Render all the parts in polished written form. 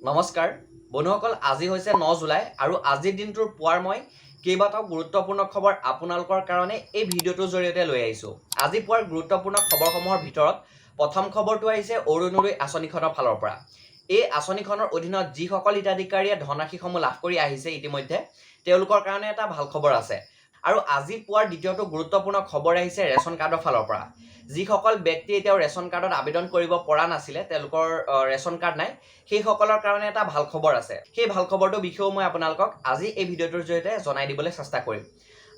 নমস্কাৰ বন্ধুসকল, আজি হৈছে 9 জুলাই আৰু আজিৰ দিনটোৰ পুৱাৰ মই কেইবাটাও গুৰুত্বপূৰ্ণ খবৰ আপোনালোকৰ কাৰণে এই ভিডিঅ'টোৰ জৰিয়তে লৈ আহিছোঁ। আজি পুৱাৰ গুৰুত্বপূৰ্ণ খবৰসমূহৰ ভিতৰত প্ৰথম খবৰটো আহিছে অৰুণোদয় আঁচনিখনৰ ফালৰ পৰা। এই আঁচনিখনৰ অধীনত যিসকল হিতাধিকাৰীয়ে ধনৰাশিসমূহ লাভ কৰি আহিছে ইতিমধ্যে, তেওঁলোকৰ কাৰণে এটা ভাল খবৰ আছে। আৰু আজি পুৱাৰ দ্বিতীয়টো গুৰুত্বপূৰ্ণ খবৰ আহিছে ৰেচন কাৰ্ডৰ ফালৰ পৰা। যিসকল ব্যক্তিয়ে এতিয়াও ৰেচন কাৰ্ডত আবেদন কৰিব পৰা নাছিলে, তেওঁলোকৰ ৰেচন কাৰ্ড নাই, সেইসকলৰ কাৰণে এটা ভাল খবৰ আছে। সেই ভাল খবৰটোৰ বিষয়েও মই আপোনালোকক আজি এই ভিডিঅ'টোৰ জৰিয়তে জনাই দিবলৈ চেষ্টা কৰিম।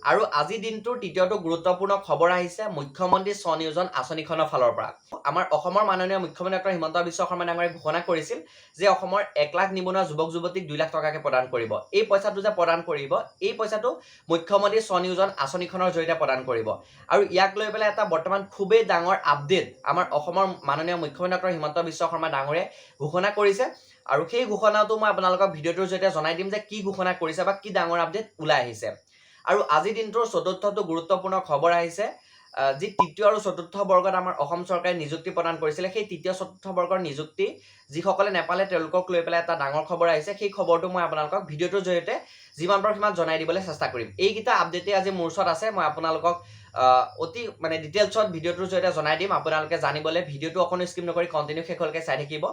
আৰু আজি দিনটোৰ তৃতীয়টো গুৰুত্বপূৰ্ণ খবৰ আহিছে মুখ্যমন্ত্ৰী স্বনিয়োজন আঁচনিখনৰ ফালৰ পৰা। আমাৰ অসমৰ মাননীয় মুখ্যমন্ত্ৰী ডক্টৰ হিমন্ত বিশ্ব শৰ্মা ডাঙৰীয়াই ঘোষণা কৰিছিল যে অসমৰ 1 লাখ নিবনুৱা যুৱক যুৱতীক 2 লাখ টকাকৈ প্ৰদান কৰিব। এই পইচাটো যে প্ৰদান কৰিব, এই পইচাটো মুখ্যমন্ত্ৰী স্বনিয়োজন আঁচনিখনৰ জৰিয়তে প্ৰদান কৰিব। আৰু ইয়াক লৈ পেলাই এটা বৰ্তমান খুবেই ডাঙৰ আপডেট আমাৰ অসমৰ মাননীয় মুখ্যমন্ত্ৰী ডক্টৰ হিমন্ত বিশ্ব শৰ্মা ডাঙৰীয়াই ঘোষণা কৰিছে। আৰু সেই ঘোষণাটো মই আপোনালোকক ভিডিঅ'টোৰ জৰিয়তে জনাই দিম যে কি ঘোষণা কৰিছে বা কি ডাঙৰ আপডেট ওলাই আহিছে। আৰু আজিৰ দিনটোৰ চতুৰ্থটো গুৰুত্বপূৰ্ণ খবৰ আহিছে যি তৃতীয় আৰু চতুৰ্থ বৰ্গত আমাৰ অসম চৰকাৰে নিযুক্তি প্ৰদান কৰিছিলে, সেই তৃতীয় চতুৰ্থ বৰ্গৰ নিযুক্তি যিসকলে নেপালে, তেওঁলোকক লৈ পেলাই এটা ডাঙৰ খবৰ আহিছে। সেই খবৰটো মই আপোনালোকক ভিডিঅ'টোৰ জৰিয়তে যিমান পাৰোঁ সিমান জনাই দিবলৈ চেষ্টা কৰিম। এইকেইটা আপডেটেই আজি মোৰ ওচৰত আছে। মই আপোনালোকক অতি মানে ডিটেইলছত ভিডিঅ'টোৰ জৰিয়তে জনাই দিম। আপোনালোকে জানিবলৈ ভিডিঅ'টো অকণো স্কিপ নকৰি কণ্টিনিউ শেষলৈকে চাই থাকিব।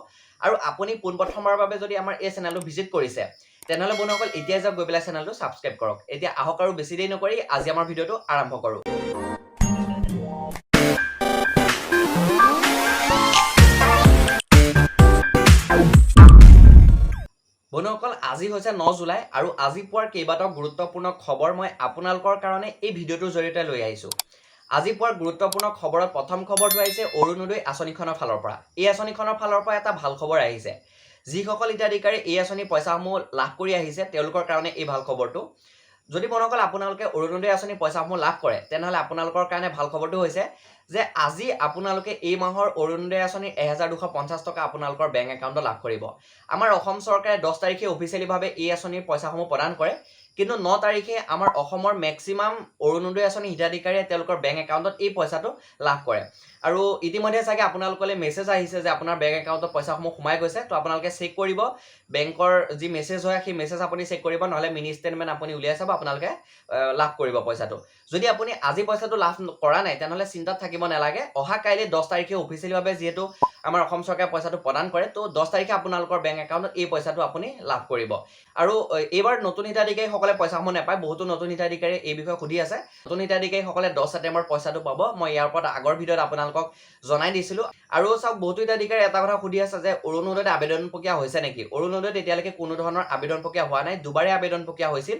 আৰু আপুনি পোনপ্ৰথমবাৰৰ বাবে যদি আমাৰ এই চেনেলটো ভিজিট কৰিছে, তেনেহ'লে বন্ধুসকল, এতিয়াই যাওক, গৈ পেলাই চেনেলটো ছাবস্ক্ৰাইব কৰক। এতিয়া আহক, আৰু বেছি দেৰি নকৰি আজি আমাৰ ভিডিঅ'টো আৰম্ভ কৰোঁ। বন্ধুসকল, আজি হৈছে 9 জুলাই আৰু আজি পুৱাৰ কেইবাটাও গুৰুত্বপূৰ্ণ খবৰ মই আপোনালোকৰ কাৰণে এই ভিডিঅ'টোৰ জৰিয়তে লৈ আহিছোঁ। আজি পুৱাৰ গুৰুত্বপূৰ্ণ খবৰত প্ৰথম খবৰটো আহিছে অৰুণোদয় আঁচনিখনৰ ফালৰ পৰা। এই আঁচনিখনৰ ফালৰ পৰা এটা ভাল খবৰ আহিছে। যিসকল হিতাধিকাৰী এই আঁচনিৰ পইচাসমূহ লাভ কৰি আহিছে, তেওঁলোকৰ কাৰণে এই ভাল খবৰটো। যদি বন্ধুসকল, আপোনালোকে অৰুণোদয় আঁচনিৰ পইচাসমূহ লাভ কৰে, তেনেহ'লে আপোনালোকৰ কাৰণে ভাল খবৰটো হৈছে যে আজি আপোনালোকে এই মাহৰ অৰুণোদয় আঁচনিৰ 1250 টকা আপোনালোকৰ বেংক একাউণ্টত লাভ কৰিব। আমাৰ অসম চৰকাৰে 10 তাৰিখে অফিচিয়েলিভাৱে এই আঁচনিৰ পইচাসমূহ প্ৰদান কৰে, কিন্তু 9 তাৰিখে আমাৰ অসমৰ মেক্সিমাম অৰুণোদয় আঁচনিৰ হিতাধিকাৰীয়ে তেওঁলোকৰ বেংক একাউণ্টত এই পইচাটো লাভ কৰে। আৰু ইতিমধ্যে চাগে আপোনালোকলৈ মেছেজ আহিছে যে আপোনাৰ বেংক একাউণ্টত পইচাসমূহ সোমাই গৈছে। তো আপোনালোকে চেক কৰিব, বেংকৰ যি মেছেজ হয়, সেই মেছেজ আপুনি চেক কৰিব, নহ'লে মিনি ষ্টেটমেণ্ট আপুনি উলিয়াই চাব, আপোনালোকে লাভ কৰিব পইচাটো। যদি আপুনি আজি পইচাটো লাভ কৰা নাই, তেনেহ'লে চিন্তাত থাকিব নালাগে। অহা কাইলৈ 10 তাৰিখে অফিচিয়েলিভাৱে যিহেতু আমাৰ অসম চৰকাৰে পইচাটো প্ৰদান কৰে, তো 10 তাৰিখে আপোনালোকৰ বেংক একাউণ্টত এই পইচাটো আপুনি লাভ কৰিব। আৰু এইবাৰ নতুন হিতাধিকাৰীসকলে পইচাসমূহ নাপায়। বহুতো নতুন হিতাধিকাৰীয়ে এই বিষয়ে সুধি আছে। নতুন হিতাধিকাৰীসকলে 10 ছেপ্টেম্বৰত পইচাটো পাব। মই ইয়াৰ ওপৰত আগৰ ভিডিঅ'ত আপোনালোকক জনাই দিছিলোঁ। আৰু চাওক, বহুতো হিতাধিকাৰীয়ে এটা কথা সুধি আছে যে অৰুণোদয়ত আবেদন প্ৰক্ৰিয়া হৈছে নেকি? অৰুণোদয়ত এতিয়ালৈকে কোনো ধৰণৰ আবেদন প্ৰক্ৰিয়া হোৱা নাই। দুবাৰেই আবেদন প্ৰক্ৰিয়া হৈছিল।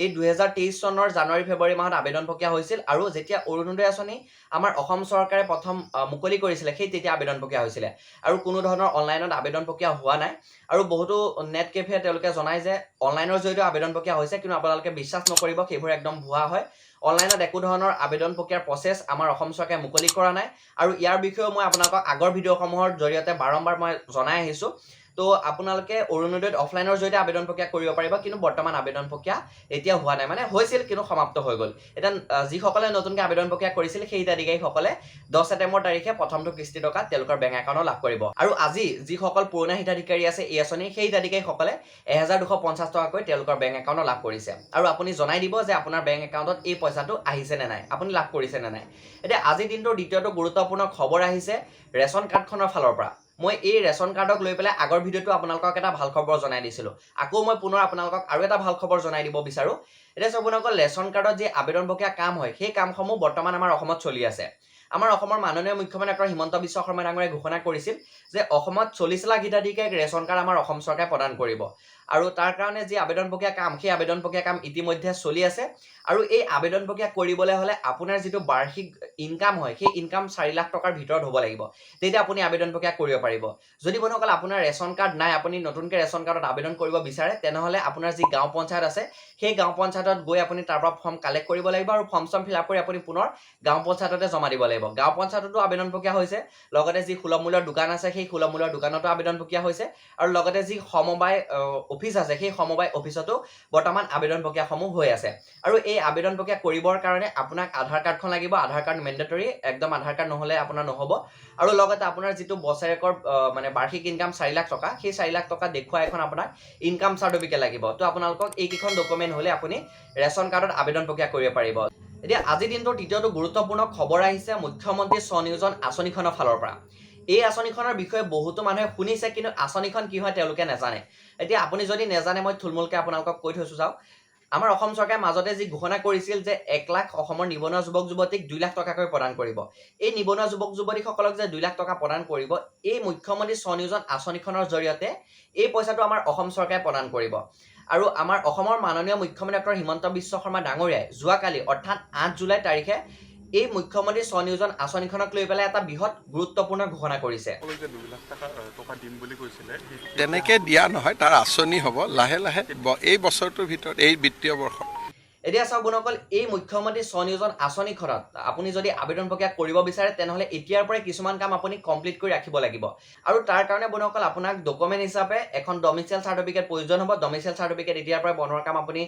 এই 2023 চনৰ জানুৱাৰী ফেব্ৰুৱাৰী মাহত আবেদন প্ৰক্ৰিয়া হৈছিল আৰু যেতিয়া অৰুণোদয় আঁচনি আমাৰ অসম চৰকাৰে প্ৰথম মুকলি কৰিছিলে, সেই তেতিয়া আবেদন প্ৰক্ৰিয়া হৈছিলে। আৰু কোনো ধৰণৰ অনলাইনত আবেদন প্ৰক্ৰিয়া হোৱা নাই। আৰু বহুতো নেট কেফে তেওঁলোকে জনায় যে অনলাইনৰ জৰিয়তে আবেদন প্ৰক্ৰিয়া হৈছে, কিন্তু আপোনালোকে বিশ্বাস নকৰিব, সেইবোৰ একদম ভুৱা হয়। অনলাইনত একো ধৰণৰ আবেদন প্ৰক্ৰিয়াৰ প্ৰচেছ আমাৰ অসম চৰকাৰে মুকলি কৰা নাই। আৰু ইয়াৰ বিষয়েও মই আপোনালোকক আগৰ ভিডিঅ'সমূহৰ জৰিয়তে বাৰম্বাৰ মই জনাই আহিছোঁ। তো আপোনালোকে অৰুণোদয়ত অফলাইনৰ জৰিয়তে আবেদন প্ৰক্ৰিয়া কৰিব পাৰিব, কিন্তু বৰ্তমান আবেদন প্ৰক্ৰিয়া এতিয়া হোৱা নাই। মানে হৈছিল, কিন্তু সমাপ্ত হৈ গ'ল। এতিয়া যিসকলে নতুনকৈ আবেদন প্ৰক্ৰিয়া কৰিছিল, সেই হিতাধিকাৰীসকলে 10 ছেপ্টেম্বৰ তাৰিখে প্ৰথমটো কিস্তি টকা তেওঁলোকৰ বেংক একাউণ্টত লাভ কৰিব। আৰু আজি যিসকল পুৰণা হিতাধিকাৰী আছে এই আঁচনিৰ, সেই হিতাধিকাৰীসকলে 1250 টকাকৈ তেওঁলোকৰ বেংক একাউণ্টত লাভ কৰিছে। আৰু আপুনি জনাই দিব যে আপোনাৰ বেংক একাউণ্টত এই পইচাটো আহিছে নে নাই, আপুনি লাভ কৰিছে নে নাই। এতিয়া আজিৰ দিনটোৰ দ্বিতীয়টো গুৰুত্বপূৰ্ণ খবৰ আহিছে ৰেচন কাৰ্ডখনৰ ফালৰ পৰা। মই এই ৰেচন কাৰ্ডক লৈ পেলাই আগৰ ভিডিঅ'টো আপোনালোকক এটা ভাল খবৰ জনাই দিছিলোঁ। আকৌ মই পুনৰ আপোনালোকক আৰু এটা ভাল খবৰ জনাই দিব বিচাৰোঁ। এতিয়া চাওক বন্ধুসকল, ৰেচন কাৰ্ডত যি আবেদন প্ৰক্ৰিয়া কাম হয়, সেই কামসমূহ বৰ্তমান আমাৰ অসমত চলি আছে। আমাৰ অসমৰ মাননীয় মুখ্যমন্ত্ৰী ডক্টৰ হিমন্ত বিশ্ব শৰ্মা ডাঙৰীয়াই ঘোষণা কৰিছিল যে অসমত 40 লাখ হিতাধিকাৰীক ৰেচন কাৰ্ড আমাৰ অসম চৰকাৰে প্ৰদান কৰিব। আৰু তাৰ কাৰণে যি আবেদন প্ৰক্ৰিয়া কাম, সেই আবেদন প্ৰক্ৰিয়া কাম ইতিমধ্যে চলি আছে। আৰু এই আবেদন প্ৰক্ৰিয়া কৰিবলৈ হ'লে আপোনাৰ যিটো বাৰ্ষিক ইনকাম হয়, সেই ইনকাম 4 লাখ টকাৰ ভিতৰত হ'ব লাগিব। তেতিয়া আপুনি আবেদন প্ৰক্ৰিয়া কৰিব পাৰিব। যদি বন্ধুসকল, আপোনাৰ ৰেচন কাৰ্ড নাই, আপুনি নতুনকৈ ৰেচন কাৰ্ডত আবেদন কৰিব বিচাৰে, তেনেহ'লে আপোনাৰ যি গাঁও পঞ্চায়ত আছে, সেই গাঁও পঞ্চায়তত গৈ আপুনি তাৰ পৰা ফৰ্ম কালেক্ট কৰিব লাগিব আৰু ফৰ্ম চৰ্ম ফিল আপ কৰি আপুনি পুনৰ গাঁও পঞ্চায়ততে জমা দিব লাগিব। লাগিব। গাঁও পঞ্চায়ততো আবেদন প্ৰক্ৰিয়া হৈছে, লগতে যি সুলভ মূল্যৰ দোকান আছে, সেই সুলভ মূল্যৰ দোকানতো আবেদন প্ৰক্ৰিয়া হৈছে আৰু লগতে যি সমবায় অফিচ আছে, সেই সমবায় অফিচতো বৰ্তমান আবেদন প্ৰক্ৰিয়াসমূহ হৈ আছে। আৰু এই আবেদন প্ৰক্ৰিয়া কৰিবৰ কাৰণে আপোনাক আধাৰ কাৰ্ডখন লাগিব। আধাৰ কাৰ্ড মেণ্ডেটৰী একদম, আধাৰ কাৰ্ড নহ'লে আপোনাৰ নহ'ব। আৰু লগতে আপোনাৰ যিটো বছৰেকৰ মানে বাৰ্ষিক ইনকাম 4 লাখ টকা, সেই 4 লাখ টকা দেখুওৱা এখন আপোনাক ইনকাম চাৰ্টিফিকেট লাগিব। তো আপোনালোকক এইকেইখন ডকুমেণ্ট হ'লে আপুনি ৰেচন কাৰ্ডত আবেদন প্ৰক্ৰিয়া কৰিব পাৰিব। এতিয়া আজিৰ দিনটোৰ তৃতীয়টো গুৰুত্বপূৰ্ণ খবৰ আহিছে মুখ্যমন্ত্ৰী স্বনিয়োজন আঁচনিখনৰ ফালৰ পৰা। এই আঁচনিখনৰ বিষয়ে বহুতো মানুহে শুনিছে, কিন্তু আঁচনিখন কি হয় তেওঁলোকে নাজানে। এতিয়া আপুনি যদি নেজানে, মই থুলমূলকৈ আপোনালোকক কৈ থৈছোঁ চাওক। আমাৰ অসম চৰকাৰে মাজতে যি ঘোষণা কৰিছিল যে 1 লাখ অসমৰ নিবনুৱা যুৱক যুৱতীক 2 লাখ টকাকৈ প্ৰদান কৰিব, এই নিবনুৱা যুৱক যুৱতীসকলক যে 2 লাখ টকা প্ৰদান কৰিব, এই মুখ্যমন্ত্ৰী স্বনিয়োজন আঁচনিখনৰ জৰিয়তে এই পইচাটো আমাৰ অসম চৰকাৰে প্ৰদান কৰিব। আৰু আমাৰ অসমৰ মাননীয় মুখ্যমন্ত্ৰী ডক্টৰ হিমন্ত বিশ্ব শৰ্মা ডাঙৰীয়াই যোৱাকালি অৰ্থাৎ 8 জুলাই তাৰিখে এই মুখ্যমন্ত্ৰী স্বনিয়োজন আঁচনিখনক লৈ পেলাই এটা বৃহৎ গুৰুত্বপূৰ্ণ ঘোষণা কৰিছে। যে 2 লাখ টকা দিম বুলি কৈছিলে, সেইটো তেনেকে দিয়া নহয়, তাৰ আঁচনি হ'ব লাহে লাহে এই বছৰটোৰ ভিতৰত, এই বিত্তীয় বৰ্ষত। এতিয়া চাওক বন্ধুসকল, এই মুখ্যমন্ত্ৰী স্বনিয়োজন আঁচনিখনত আপুনি যদি আবেদন প্ৰক্ৰিয়া কৰিব বিচাৰে, তেনেহ'লে এতিয়াৰ পৰাই কিছুমান কাম আপুনি কমপ্লিট কৰি ৰাখিব লাগিব। আৰু তাৰ কাৰণে বন্ধুসকল, আপোনাক ডকুমেণ্ট হিচাপে এখন ডমিচিয়েল চাৰ্টিফিকেট প্ৰয়োজন হ'ব। ডমিচিয়েল চাৰ্টিফিকেট এতিয়াৰ পৰাই বনোৱাৰ কাম আপুনি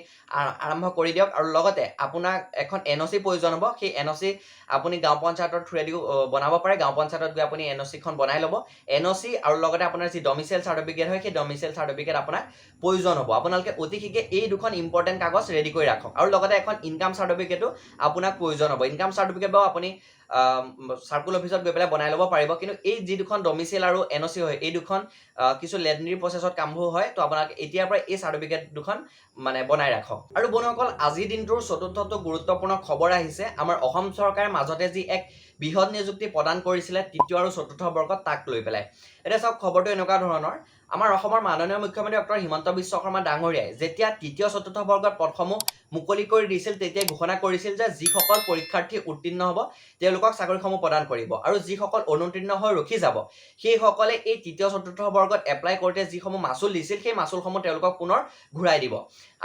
আৰম্ভ কৰি দিয়ক। আৰু লগতে আপোনাক এখন এনঅ'চি প্ৰয়োজন হ'ব। সেই এনঅ'চি আপুনি গাঁও পঞ্চায়তৰ থ্ৰুৱেদিও বনাব পাৰে। গাঁও পঞ্চায়তত গৈ আপুনি এনঅ'চিখন বনাই ল'ব। এনঅ'চি আৰু লগতে আপোনাৰ যি ডমিচিয়েল চাৰ্টিফিকেট হয়, সেই ডমিচিয়েল চাৰ্টিফিকেট আপোনাক প্ৰয়োজন হ'ব। আপোনালোকে অতি শীঘ্ৰে এই দুখন ইম্পৰ্টেণ্ট কাগজ ৰেডি কৰি ৰাখক। আৰু লগতে এখন ইনকাম চাৰ্টিফিকেটো আপোনাক প্ৰয়োজন হ'ব। ইনকাম চাৰ্টিফিকেট বাৰু আপুনি চাৰ্কুল অফিচত গৈ পেলাই বনাই ল'ব পাৰিব। কিন্তু এই যি দুখন ডমিচিয়েল আৰু এনঅ'চি হয়, এই দুখন কিছু লেন্দি প্ৰচেছত কামবোৰ হয়। তো আপোনাক এতিয়াৰ পৰা এই চাৰ্টিফিকেট দুখন মানে বনাই ৰাখক। আৰু বন্ধুসকল, আজিৰ দিনটোৰ চতুৰ্থটো গুৰুত্বপূৰ্ণ খবৰ আহিছে আমাৰ অসম চৰকাৰে মাজতে যি এক বৃহৎ নিযুক্তি প্ৰদান কৰিছিলে তৃতীয় আৰু চতুৰ্থ বৰ্গত, তাক লৈ পেলাই। এতিয়া চাওক, খবৰটো এনেকুৱা ধৰণৰ। আমাৰ অসমৰ মাননীয় মুখ্যমন্ত্ৰী ডক্টৰ হিমন্ত বিশ্ব শৰ্মা ডাঙৰীয়াই যেতিয়া তৃতীয় চতুৰ্থ বৰ্গত পদসমূহ মুকলি কৰি দিছিল, তেতিয়াই ঘোষণা কৰিছিল যে যিসকল পৰীক্ষাৰ্থী উত্তীৰ্ণ হ'ব, তেওঁলোকক চাকৰিসমূহ প্ৰদান কৰিব আৰু যিসকল অনুত্তীৰ্ণ হৈ ৰখি যাব, সেইসকলে এই তৃতীয় চতুৰ্থ বৰ্গত এপ্লাই কৰোঁতে যিসমূহ মাচুল দিছিল, সেই মাচুলসমূহ তেওঁলোকক পুনৰ ঘূৰাই দিব।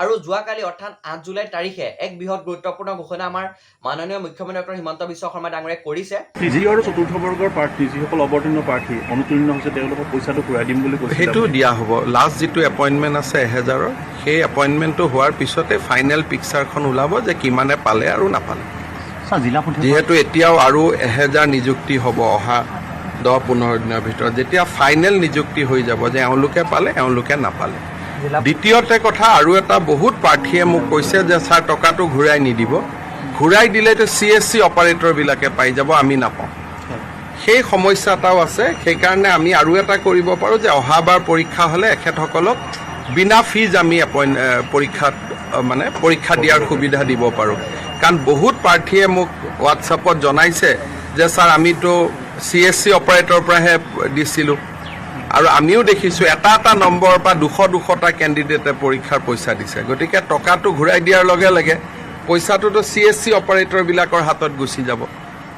আৰু যোৱাকালি অৰ্থাৎ 8 জুলাই তাৰিখে এক বৃহৎ গুৰুত্বপূৰ্ণ ঘোষণা আমাৰ মাননীয় মুখ্যমন্ত্ৰী ডক্টৰ হিমন্ত বিশ্ব শৰ্মা ডাঙৰীয়াই কৰিছে। তৃতীয় আৰু চতুৰ্থ বৰ্গৰ প্ৰাৰ্থী, যিসকল অৱতীৰ্ণ প্ৰাৰ্থী অনুত্তীৰ্ণ হৈছে, তেওঁলোকক পইচাটো ঘূৰাই দিম বুলি কৈছিলে। সেইটো দিয়া হ'ব। লাষ্ট যিটো এপইণ্টমেণ্ট আছে 1000ৰ, সেই এপইণ্টমেণ্টটো হোৱাৰ পিছতে ফাইনেল পিকচাৰখন ওলাব যে কিমানে পালে আৰু নাপালে। ছাৰ, জিলা পুথিভঁৰাল যিহেতু এতিয়াও আৰু 1000 নিযুক্তি হ'ব অহা 10-15 দিনৰ ভিতৰত, যেতিয়া ফাইনেল নিযুক্তি হৈ যাব যে এওঁলোকে পালে, এওঁলোকে নাপালে। দ্বিতীয়তে কথা আৰু এটা, বহুত প্ৰাৰ্থীয়ে মোক কৈছে যে ছাৰ, টকাটো ঘূৰাই নিদিব, ঘূৰাই দিলেতো চিএছচি অপাৰেটৰবিলাকে পাই যাব, আমি নাপাওঁ। সেই সমস্যা এটাও আছে। সেইকাৰণে আমি আৰু এটা কৰিব পাৰোঁ যে অহাবাৰ পৰীক্ষা হ'লে এখেতসকলক বিনা ফিজ আমি পৰীক্ষাত মানে পৰীক্ষা দিয়াৰ সুবিধা দিব পাৰোঁ। কাৰণ বহুত প্ৰাৰ্থীয়ে মোক হোৱাটছআপত জনাইছে যে ছাৰ, আমিতো চিএছচি অপাৰেটৰৰ পৰাহে দিছিলোঁ আৰু আমিও দেখিছোঁ এটা এটা নম্বৰৰ পৰা 200 200টা কেণ্ডিডেটে পৰীক্ষাৰ পইচা দিছে। গতিকে টকাটো ঘূৰাই দিয়াৰ লগে লগে পইচাটোতো চিএছচি অপাৰেটৰবিলাকৰ হাতত গুচি যাব।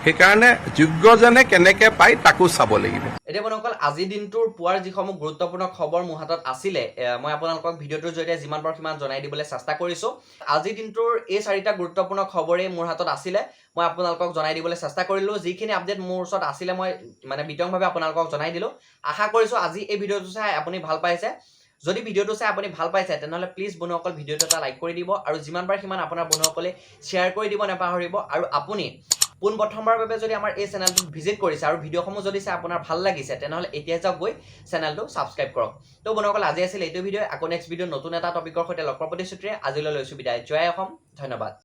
সেইকাৰণে যোগ্যজনে কেনেকৈ পায় তাকো চাব লাগিব। এতিয়া বন্ধুসকল, আজিৰ দিনটোৰ পুৱাৰ যিসমূহ গুৰুত্বপূৰ্ণ খবৰ মোৰ হাতত আছিলে, মই আপোনালোকক ভিডিঅ'টোৰ জৰিয়তে যিমান পাৰোঁ সিমান জনাই দিবলৈ চেষ্টা কৰিছোঁ। আজিৰ দিনটোৰ এই চাৰিটা গুৰুত্বপূৰ্ণ খবৰেই মোৰ হাতত আছিলে, মই আপোনালোকক জনাই দিবলৈ চেষ্টা কৰিলোঁ। যিখিনি আপডেট মোৰ ওচৰত আছিলে, মই মানে বিতংভাৱে আপোনালোকক জনাই দিলোঁ। আশা কৰিছোঁ আজি এই ভিডিঅ'টো চাই আপুনি ভাল পাইছে। যদি ভিডিঅ'টো চাই আপুনি ভাল পাইছে, তেনেহ'লে প্লিজ বন্ধুসকল, ভিডিঅ'টো এটা লাইক কৰি দিব আৰু যিমান পাৰে সিমান আপোনাৰ বন্ধুসকলে শ্বেয়াৰ কৰি দিব নাপাহৰিব। আৰু আপুনি পোনপ্ৰথমবাৰৰ বাবে যদি আমাৰ এই চেনেলটোত ভিজিট কৰিছে আৰু ভিডিঅ'সমূহ যদি চাই আপোনাৰ ভাল লাগিছে, তেনেহ'লে এতিয়াই যাওক গৈ চেনেলটো ছাবস্ক্ৰাইব কৰক। তো বন্ধুসকল, আজি আছিল এইটো ভিডিঅ'। আকৌ নেক্সট ভিডিঅ' নতুন এটা টপিকৰ সৈতে লগ পোৱাৰ প্ৰতিশ্ৰুতিৰে আজিলৈ লৈছোঁ বিদায়। জয় অসম, ধন্যবাদ।